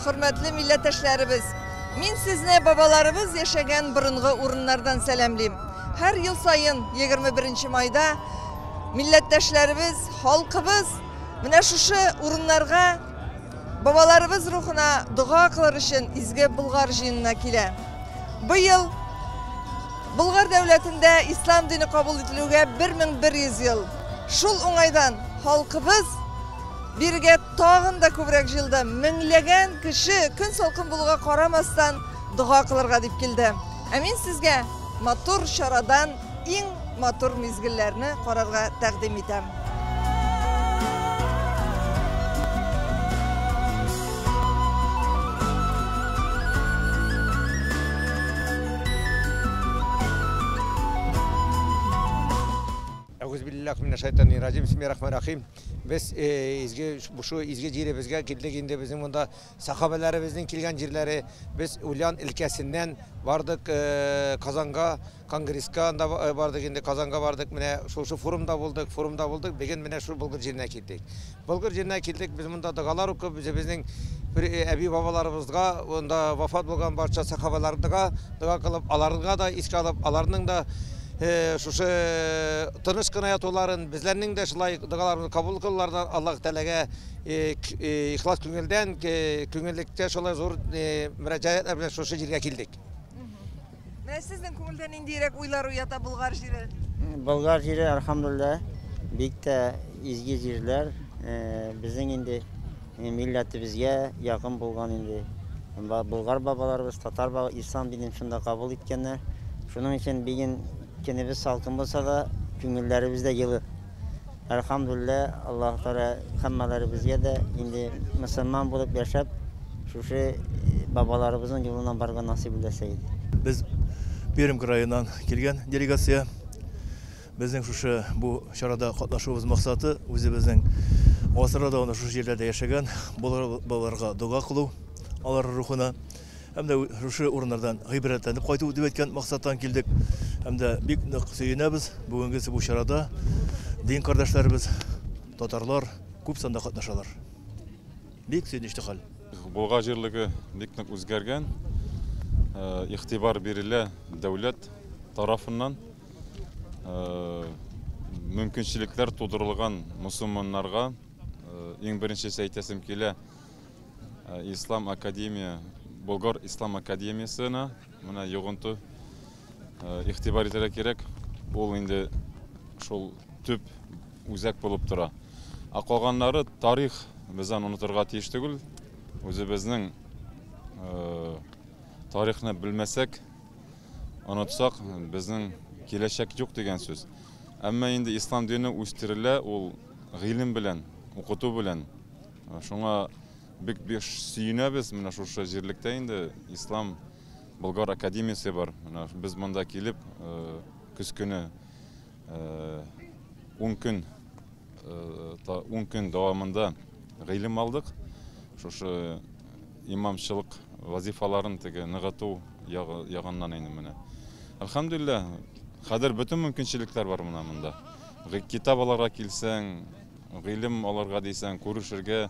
Хөрмәтле милләттәшләребез! Мин сезне бабаларыбыз яшәгән борынгы урыннардан сәламлим. Һәр ел саен 21 майда милләттәшләребез, халкыбыз менә шушы урыннарга бабаларыбыз рухына дога кылыр өчен изге Болгар җыенына килә. Быел Болгар дәүләтендә ислам дине кабул ителүгә 1100 ел. Шул уңайдан халкыбыз бирегә тагын да күбрәк җыелды. Меңләгән кеше көн салкын булуга карамастан дога кылырга дип килде. Ә мин сезгә матур чарадан иң матур мизгелләрне карарга тәкъдим итәм. Бисмиллахи. Без изге шу изге җиребезгә килдек инде, безнең монда сахабәләребезнең килгән җирләре. Без Ульян өлкәсеннән бардык Казанга, конгресска анда бардык инде, Казанга бардык, менә шушы форумда булдык, форумда булдык. Бүген менә шу Болгар җиренә килдек. Болгар җиренә килдек, без монда догалар укып, үзебезнең әби бабаларыбызга, монда вафат булган барча сахабаларга дога кылып, аларга да искә алып, аларның да шушы тыныч кына ятуларын, безләрнең дә шулай догаларыбызны кабул кылуларын Аллаһ Тәгаләгә ихлас күңелдән, күңеллектә шулай зур мөрәҗәгатьләр белән шушы җиргә килдек. Менә сезнең күңелдә ниндирәк уйлар уята Болгар җире? Болгар җире, әлхәмдүлилләһ, бик тә изге җирләр. Безнең инде милләтебезгә якын булган инде болгар бабаларыбыз, татар бабалар ислам динен шунда кабул иткәннәр. Шуның өчен бүген көнебез салкын булса да, күңелләребез дә йылы. Әлхәмдүлилләһ, Аллаһ Тәгалә һәммәләребезгә дә инде мөселман булып яшәп, шушы бабаларыбызның юлыннан барырга насыйп итсә иде. Без Пермь краеннан килгән делегация. Безнең шушы бу чарада катнашуыбыз максаты үзебезнең гасырлар дәвамында шушы җирләрдә яшәгән бабаларга дога кылу, алар рухына һәм дә шушы урыннардан гыйбрәтләнеп кайту дип әйткән максаттан килдек. Һәм дә бик нык сөенәбез. Бүгенге бу чарада дин кардәшләребез, татарлар күп санда катнашалар. Бик сөенечле хәл. Болгар җирлеге бик нык үзгәргән. Игътибар бирелә дәүләт тарафыннан. Мөмкинчелекләр тудырылган мусульманнарга. Иң беренчесе әйтәсем килә, Ислам академия, Болгар Ислам академиясенә менә йогынты игътибар итәргә кирәк. Ул инде шул төп үзәк булып тора. Ә калганнары тарих, без аны онытырга тиеш түгел. Үзебезнең тарихны белмәсәк, онытсак, безнең киләчәк юк дигән сүз. Әмма инде ислам дине үстерелә ул гыйлем белән, укыту белән. Шуңа бик бик сөенәбез, менә шушы җирлектә инде Ислам Болгар академиясе бар. Менә без монда килеп, көз көне 10 көн 10 көн дәвамында гыйлем алдык. Шушы имамчылык вазифаларын теге ныгыту ягыннан инде менә. Әлхәмдүлилләһ, хәзер бөтен мөмкинчелекләр бар менә монда. Китап алырга килсәң, гыйлем алырга дисәң, күрешергә.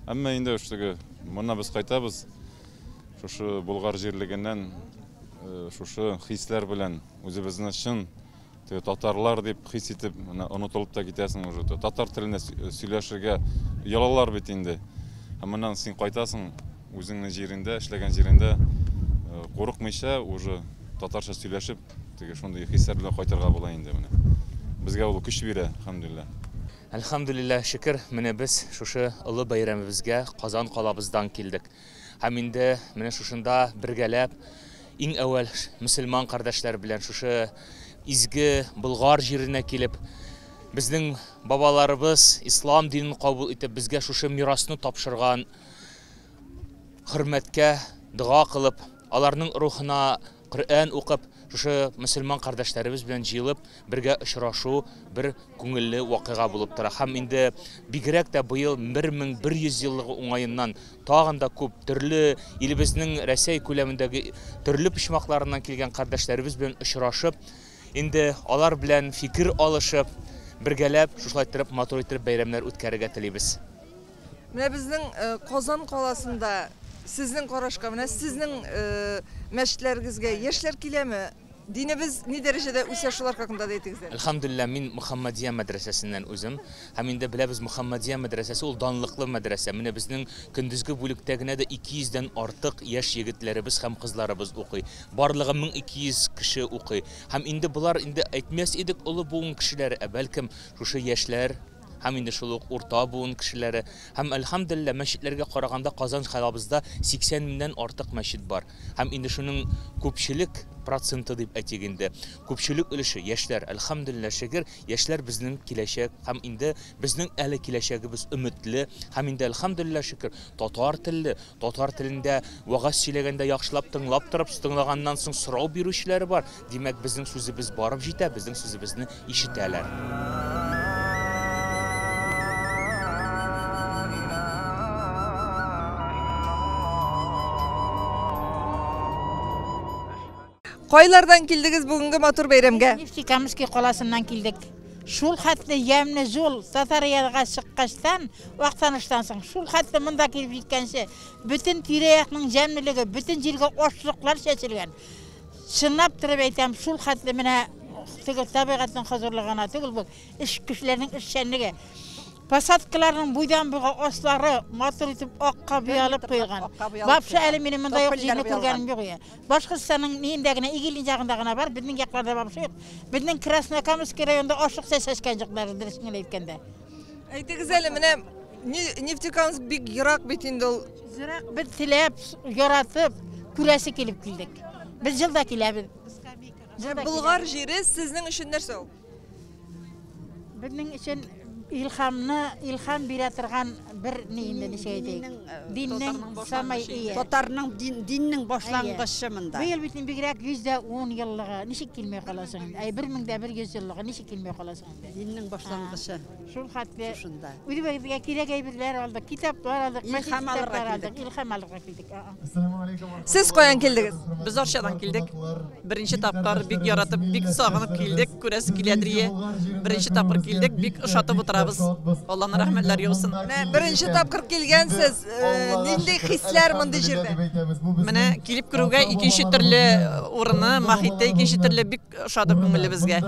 Әмма инде теге моннан без кайтабыз. Шушы Болгар җирлегеннән шушы хисләр белән үзебезне чын теге татарлар дип хис итеп, менә онытылып та китәсең уже. Татар телендә сөйләшергә оялалар бит инде. Һәм моннан син кайтасың, үзеңнең җирендә, эшләгән җирендә курыкмыйча уже татарча сөйләшеп, теге шундый хисләр белән кайтырга була инде менә. Безгә ул көч бирә, әлхәмдүлилләһ. Әлхәмдүлилләһ, шөкер, менә без шушы олы бәйрәмебезгә Казан калабыздан килдек. Һәм инде менә шушында бергәләп иң әүвәл мөселман кардәшләр белән шушы изге Болгар җиренә килеп, безнең бабаларыбыз ислам динен кабул итеп, безгә шушы мирасны тапшырган хөрмәткә дога кылып, аларның рухына Коръән укып, шушы мөселман кардәшләребез белән җыелып, бергә очрашу бер күңелле вакыйга булып тора. Һәм инде бигрәк тә быел 1100 еллыгы уңаеннан тагын да күп төрле илебезнең Рәсәй күләмендәге төрле почмакларыннан килгән кардәшләребез белән очрашып, инде алар белән фикер алышып, бергәләп шушылай иттереп матур иттереп бәйрәмнәр үткәрергә телибез. Менә безнең Казан каласында Сезнең карашка, менә сезнең мәчетләрегезгә яшьләр киләме? Динебез ни дәрәҗәдә үсә, шулар хакында да әйтегез әле. Әлхәмдүлилләһ, мин Мөхәммәдия мәдрәсәсеннән үзем. Һәм инде беләбез, Мөхәммәдия мәдрәсәсе ул данлыклы мәдрәсә. Менә безнең көндезге бүлектә генә дә 200 дән артык яшь егетләребез һәм кызларыбыз укый. Барлыгы 1200 кеше укый. Һәм инде болар инде әйтмәс идек олы буын кешеләре, ә бәлкем шушы яшьләр һәм инде шул ук урта буын кешеләре. Һәм әлхәмдүлилләһ, мәчетләргә караганда Казан калабызда 80 меңнән артык мәчет бар. Һәм инде шуның күпчелек проценты дип әйтик инде, күпчелек өлеше яшьләр. Әлхәмдүлилләһ, шөкер, яшьләр безнең киләчәк һәм инде безнең әле киләчәгебез өметле. Һәм инде әлхәмдүлилләһ, шөкер, татар телле, татар телендә вәгазь сөйләгәндә яхшылап тыңлап торып, тыңлаганнан соң сорау бирүчеләре бар. Димәк, безнең сүзебез барып җитә, безнең сүзебезне ишетәләр. Кайлардан килдегез бүгенге матур бәйрәмгә? Нефтекамский каласыннан килдек. Шул хәтле ямьле юл Татарияга чыккачтан, Актаныштан соң, шул хәтле монда килеп җиткәнче, бөтен тирә-якның ямьлелеге, бөтен җиргә ашлыклар чәчелгән. Чынлап торып әйтәм, шул хәтле менә теге табигатьнең хозурлыгына түгел бу, эш кешеләрнең эшчәнлеге. Посадкаларның буйдан буйга аслары матур итеп акка буялып куелган. Вообще әле минем монда юк җирне күргәнем юк я. Башкортстанның ниендә генә, Игилин ягында гына бар, безнең якларда вообще юк. Безнең Краснокамский районында ашлык чәчкән юк, даже дөресен генә әйткәндә. Әйтегез әле, менә Нефтекамск бик ерак бит инде ул. Ерак, без теләп, яратып, күрәсе килеп килдек. Без елда киләбез. Болгар җире сезнең өчен нәрсә ул? Безнең өчен илһамны, илһам бирә торган бер ни инде, ничек әйтик? Диннең самай ие. Татарның диннең башлангычы монда. Быел бит бигрәк 110 еллыгы, ничек килми каласың инде? Әй, 1100 еллыгы, ничек килми каласың инде? Диннең башлангычы. Шул хәтле. Үзебезгә кирәк әйберләр алдык, китаплар алдык, Илһам алырга килдек. Илһам алырга килдек. Сез каян килдегез? Без Арчадан килдек. Беренче тапкыр бик яратып, бик сагынып килдек. Күрәсе киләдер. Беренче тапкыр килдек, бик ошатып утырабыз. Алланың рәхмәтләре яусын. Менә беренче тапкыр килгәнсез, нинди хисләр мондый җирдә? Менә килеп керүгә икенче төрле урыны, мохите икенче төрле, бик ошады күңелебезгә.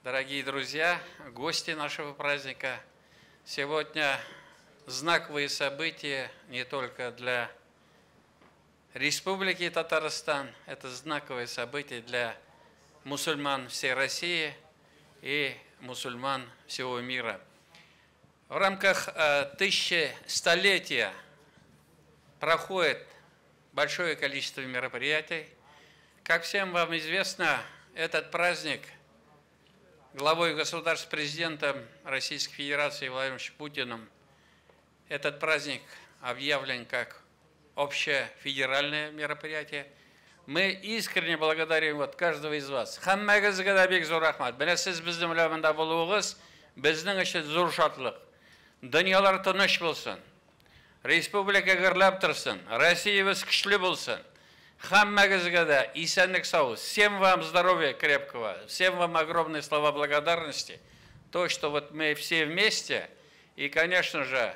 Дорогие друзья, гости нашего праздника, сегодня знаковые события не только для Республики Татарстан, это знаковое событие для мусульман всей России и мусульман всего мира. В рамках тысячелетия проходит большое количество мероприятий. Как всем вам известно, этот праздник главой государства президентом Российской Федерации Владимиром Путиным этот праздник объявлен как общефедеральное мероприятие. Мы искренне благодарим вот каждого из вас. Һәммәгезгә дә бик зур рәхмәт. Менә сез безнең белән монда булуыгыз безнең өчен зур шатлык. Дөньялар тыныч булсын. Республика гөрләп торсын. Россиябез көчле булсын. Һәммәгезгә дә исәнлек сау. Всем вам здоровья крепкого. Всем вам огромные слова благодарности. То, что вот мы все вместе, и, конечно же,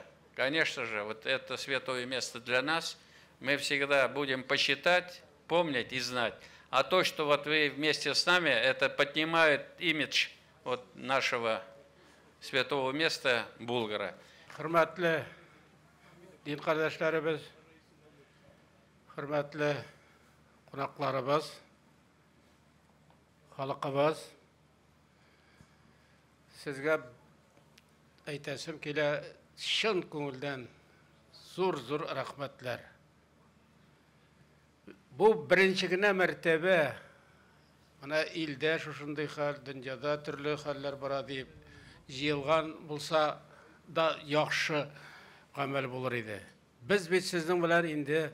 вот это святое место для нас, мы всегда будем почитать, помнить и знать. А то, что вот вы вместе с нами, это поднимает имидж вот нашего святого места Булгара. Хөрмәтле дин кардәшләребез, хөрмәтле кунакларыбыз, халкыбыз, сезгә әйтәсем килә, чын күңелдән зур-зур рәхмәтләр. Бу беренче генә мәртәбә менә илдә шушындый хәл, дөньяда төрле хәлләр бара дип җыелган булса да яхшы гамәл булыр иде. Без бит сезнең белән инде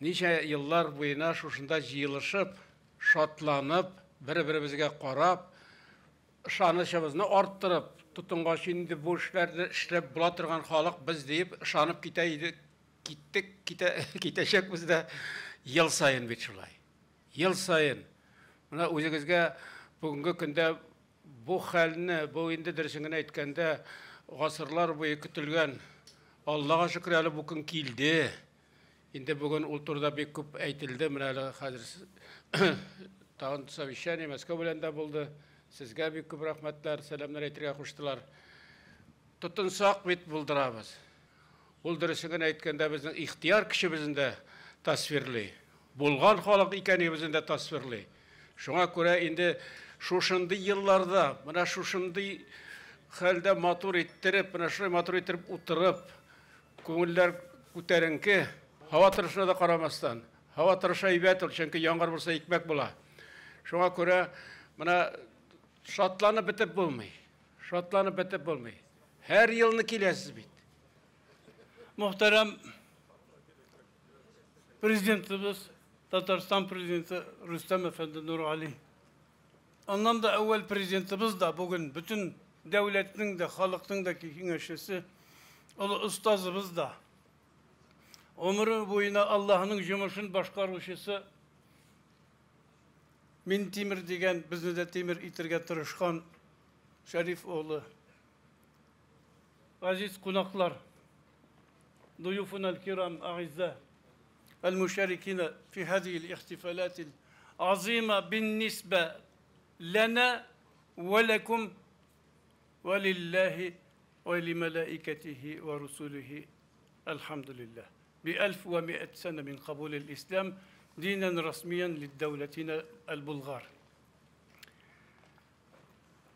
ничә еллар буена шушында җыелышып, шатланып, бер-беребезгә карап, ышанычыбызны арттырып, тотынгач инде бу эшләрне эшләп була торган халык без диеп ышанып китә идек, киттек, китә, китәчәкбез дә ел саен бит шулай. Ел саен. Менә үзегезгә бүгенге көндә бу хәлне, бу инде дөресен генә әйткәндә, гасырлар буе көтелгән, Аллага шөкер әле бу көн килде. Инде бүген ул турыда бик күп әйтелде. Менә әле хәзер тагын совещание Мәскәү белән дә булды. Сезгә бик күп рәхмәтләр, сәламнәр әйтергә куштылар. Тотынсак бит булдырабыз. Ул дөресен генә әйткәндә безнең ихтыяр көчебезне дә тасвирлый. Булган халык икәнлегебезне дә тасвирлый. Шуңа күрә инде шушындый елларда, менә шушындый хәлдә матур иттереп, менә шулай матур иттереп утырып, күңелләр күтәренке, һава торышына да карамастан. Һава торышы әйбәт ул, чөнки яңгыр булса икмәк була. Шуңа күрә менә шатланып бетеп булмый. Шатланып бетеп булмый. Һәр елны киләсез бит. Мөхтәрәм президентыбыз, Татарстан президенты Рөстәм әфәнде Нургали. Аннан да әүвәл президентыбыз да бүген бөтен дәүләтнең дә, халыкның да киңәшчесе, олы остазыбыз да. Гомере буена Аллаһының җомышын башкаручысы Мин Тимер дигән, безне дә Тимер итергә тырышкан Шәриф оглы. Газиз кунаклар, ضيوفنا الكرام أعزاء المشاركين في هذه الاحتفالات العظيمة بالنسبة لنا ولكم ولله ولملائكته ورسله الحمد لله ب1100 سنة من قبول الإسلام دينا رسميا للدولتين البلغار.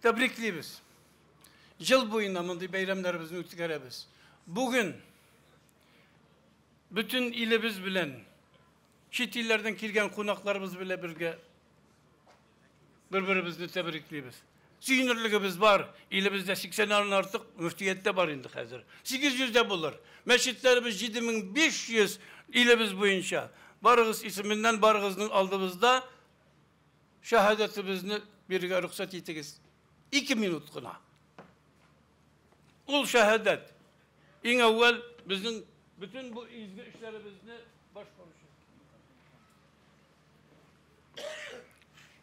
Тәбриклибез. Ел буена мондый бәйрәмнәребезне үткәрәбез. Бүген бөтен илебез белән чит илләрдән килгән кунакларыбыз белән бергә бер-беребезне тәбриклибез. Сөенерлегебез бар. Илебездә 80-ннан артык мөфтияттә бар инде хәзер. 800 дә булыр. Мәчетләребез 7500 илебез буенча. Барыгыз исеменнән барыгызның алдыбызда шәһадәтебезне бирергә рөхсәт итегез. 2 минут кына. Ул шәһадәт иң әүвәл безнең бөтен бу изге эшләребезне башкаручы.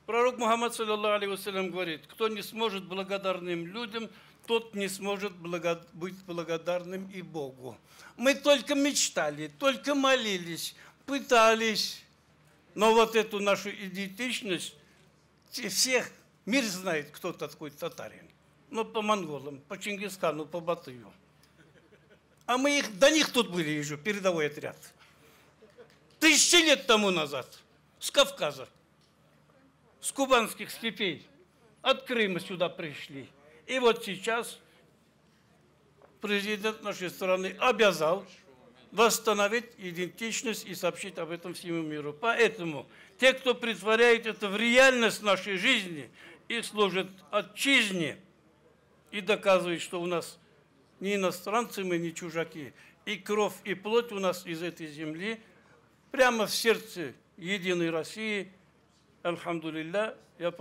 Пророк Мухаммад, саллаллаху алейхи вассалям, говорит, кто не сможет благодарным людям, тот не сможет быть благодарным и Богу. Мы только мечтали, только молились, пытались, но вот эту нашу идентичность всех, мир знает, кто такой татарин. Ну, по монголам, по Чингисхану, по Батыю. А мы их, до них тут были еще, передовой отряд. 1000 лет тому назад, с Кавказа, с кубанских степей, от Крыма сюда пришли. И вот сейчас президент нашей страны обязал восстановить идентичность и сообщить об этом всему миру. Поэтому те, кто притворяет это в реальность нашей жизни и служит отчизне, и доказывает, что у нас не иностранцы мы, не чужаки, и кровь, и плоть у нас из этой земли, прямо в сердце единой России, альхамдулилля, я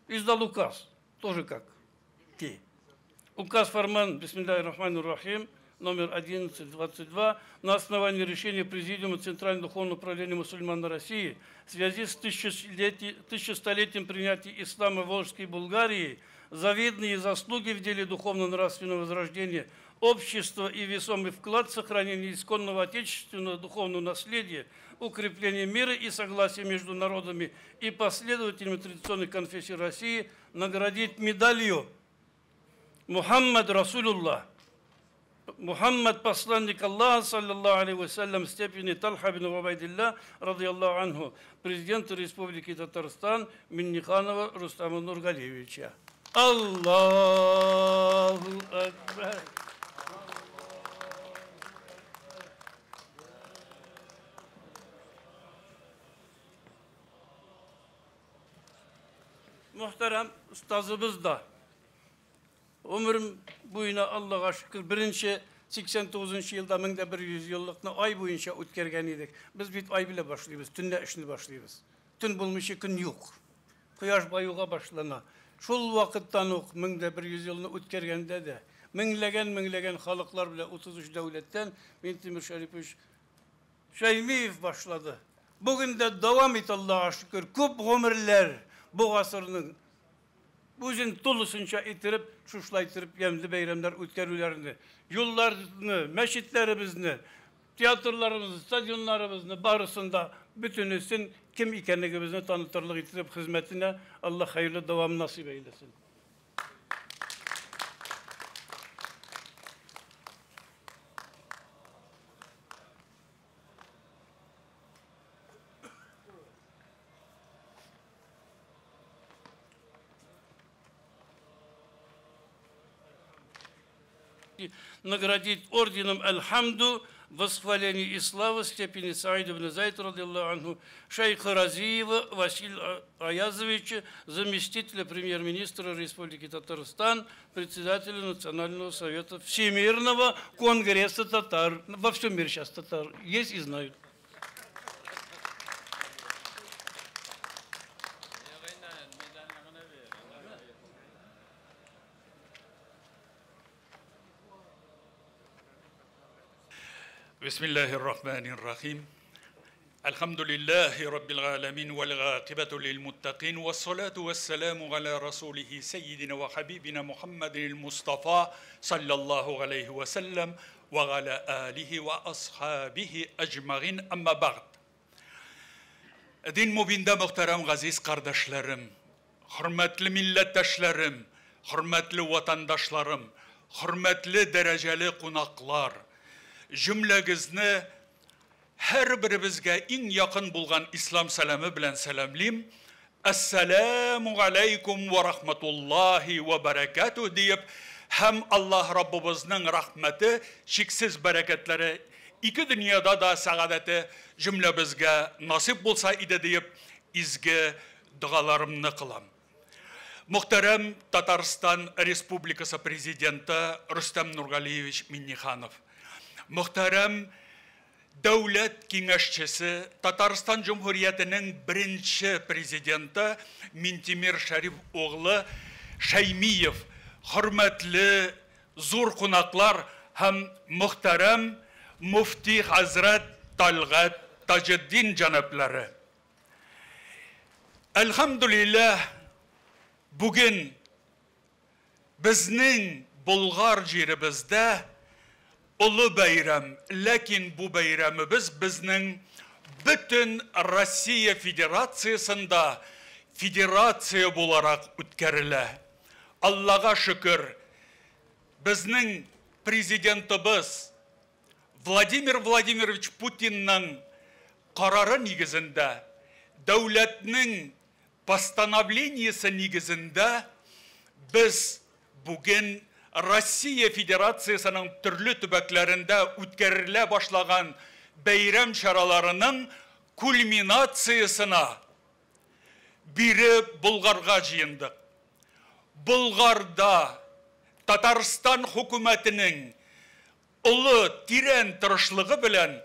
издал указ, тоже как те. Указ Фарман, бисмиллахи рахмани рахим, номер 1122, на основании решения Президиума Центрального духовного управления мусульман России в связи с 1100-летием принятия ислама в Волжской Булгарии, завидные заслуги в деле духовно-нравственного возрождения общества и весомый вклад в сохранение исконного отечественного духовного наследия, укрепление мира и согласия между народами и последователями традиционной конфессии России наградить медалью Мухаммад Расулуллах, Мухаммад, посланник Аллаха, саллаллаху алейхи вассалям, степени Тальха бин Убайдилля, радиаллаху анху, президента Республики Татарстан Минниханова Рустама Нургалиевича. Аллаху Акбар. Мөхтәрәм ұстазыбыз да, өмірім буена Аллаға шүкір, бірінші 89 елда 1100 еллыкны ай буенча үткәргән идек. Без бит ай белән башлыйбыз, төнлә эшне башлыйбыз. Төн булмыйча көн юк. Кояш баюга башлана. Шул вакыттан ук 1100 елны үткәргәндә дә меңләгән-меңләгән халыклар белән 33 дәүләттән Минтимер Шәрипович Шәймиев башлады. Бүген дә дәвам итә, Аллаһка шөкер, күп гомерләр бу гасырның үзен тулысынча иттереп, шушылай иттереп ямьле бәйрәмнәр үткәрүләрне, юлларны, мәчетләребезне, театрларыбызны, стадионнарыбызны барысын да бөтенесен кем икәнлегебезне танытырлык итеп хезмәтенә Аллаһ хәерле дәвам насыйп әйләсен. Наградить орденом Аль-Хамду, восхваление и слава степени Саида ибн Зайд, радиллаху анху, шейха Разиева Василия Аязовича, заместителя премьер-министра Республики Татарстан, председателя Национального совета Всемирного конгресса татар. Во всем мире сейчас татар есть и знают. بسم الله الرحمن الرحيم. الحمد لله رب العالمين والعاقبة للمتقين والصلاة والسلام على رسوله سيدنا وحبيبنا محمد المصطفى صلى الله عليه وسلم وعلى آله وأصحابه أجمعين أما بعد. Din mübində muhterem aziz kardeşlerim, hürmetli milletdaşlarım, hürmetli vatandaşlarım, hürmetli dereceli konaklar, cümləgizni hər birimizgə иң якын булган ислам сәламе белән сәламлим. Әссәламу алейкум ва рахматуллахи ва баракатуh диеп, һәм Аллаһ Раббыбызның рәхмәте, чиксез бәрәкәтләре, ике дөньяда да сәгадәте җөмләбезгә насыйп булса иде диеп, изге догаларымны кылам. Мөхтәрәм Татарстан Республикасы президенты Рөстәм Нургалиевич Минниханов, мөхтәрәм дәүләт киңәшчесе, Татарстан Җөмһүриятенең беренче президенты Минтимер Шәриф углы Шәймиев, хөрмәтле зур кунаклар һәм мөхтәрәм муфти хәзрәт Талгат Таҗетдин җәнаплары. Әлхәмдүлилләһ, бүген безнең Болгар җиребездә олы бәйрәм, ләкин бу бәйрәмебез безнең бөтен Россия Федерациясендә федерация буларак үткәрелә. Аллага шөкер, безнең президентыбыз Владимир Владимирович Путинның карары нигезендә, дәүләтнең постановлениесе нигезендә без бүген Россия Федерациясының төрле төбәкләрендә үткәрелә башлаган бәйрәм чараларының кульминациясына бире Болгарга җыендык. Болгарда Татарстан хөкүмәтенең олы тирән тырышлыгы белән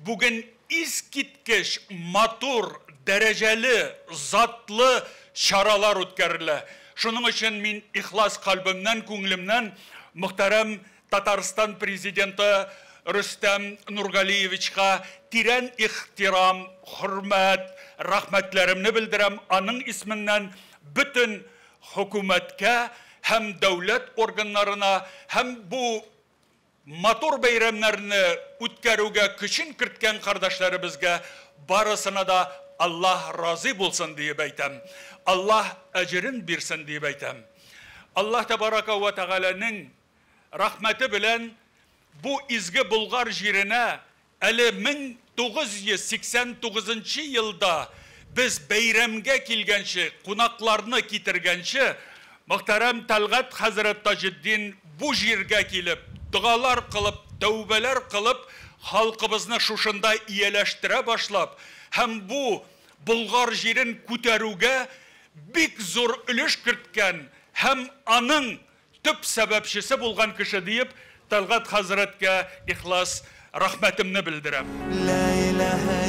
бүген искиткеч матур, дәрәҗәле, затлы чаралар үткәрелә. Шуның өчен мин ихлас кальбемнән, күңелемнән мөхтәрәм Татарстан президенты Рөстәм Нургалиевичка тирән ихтирам, хөрмәт, рәхмәтләремне белдерәм. Аның исеменнән бөтен хөкүмәткә һәм дәүләт органнарына һәм бу матур бәйрәмнәрне үткәрүгә көчен керткән кардәшләребезгә барысына да Аллаһ разый булсын диеп әйтәм. Аллаһ әҗерен бирсен диеп әйтәм. Аллаһ тәбарака ва тәгаләнең рәхмәте белән бу изге Болгар җиренә әле 1989 елда без бәйрәмгә килгәнче, кунакларны китергәнче, мөхтәрәм Талгат хәзрәт Таҗетдин бу җиргә килеп, догалар кылып, тәүбәләр кылып, халкыбызны шушында ияләштерә башлап, һәм бу Болгар җирен күтәрүгә бик зур өлеш керткән һәм аның төп сәбәпчесе булган кеше диеп Тәлгать хәзрәткә ихлас рәхмәтемне белдерәм. Ла илаһа.